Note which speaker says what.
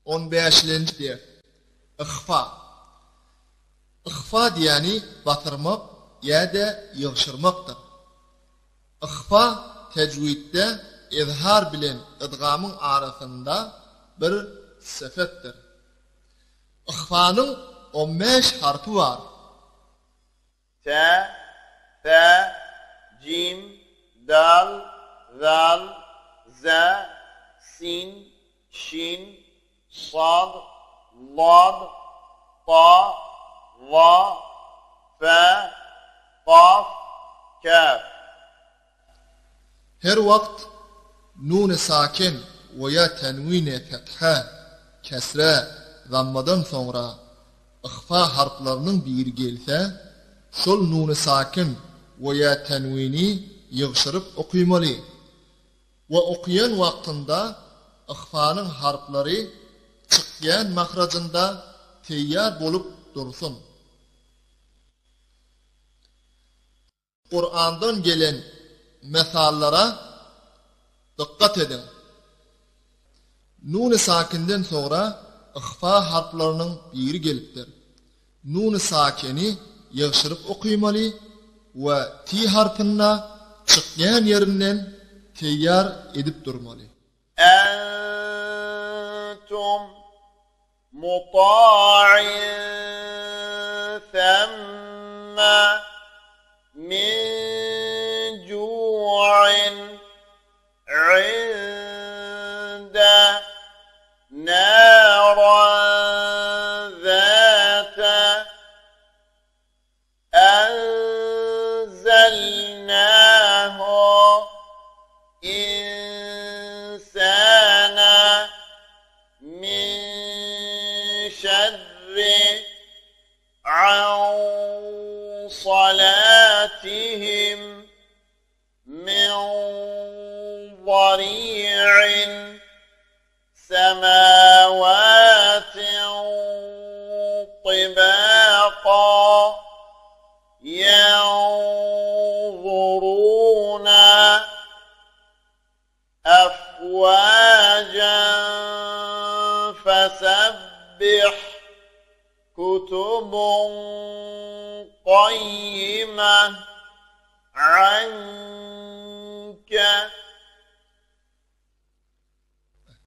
Speaker 1: On bäşilenji ders. Ihfa. Ihfa diýýäni basyrmak ýa-da ýygşyrmakdyr. Ihfa tejwidde izhar bilen idgamyň arasynda bir sypatdyr. Ihfanyň on bäş harpy bar.
Speaker 2: Tä, Tä, Jim, Dal, Zal, Zä, Sin, Şin, Sad, Dad, Ta, Za, Fä, Kaf, Käf.
Speaker 1: Her wagt Nuny sakin we ýa tenwini fethe, kesre, zammadan soňra ihfa harplarynyň biri gelse, şol nuny sakin we ýa tenwini ýygşyryp okymaly we okaýan wagtynda ihfanyň harplary çykýan mahrajynda teýýar bolup dursun. Kurandan gelen mysallara dykgat ediň. Nuny sakinden soňra ihfa harplarynyň biri gelipdir. Nuny sakini ýygşyryp okymaly we ti harpyny çykýan ýerinden teýýar edip durmaly.
Speaker 2: Entum muta'in themma min ju'in 'inde naran zata Enzelnahu insana min şerri an salatihim min zari'in Semawatin tibaqa Ýenzuruna Afwajan Fesebbih Kutubun Kaýýime Anke.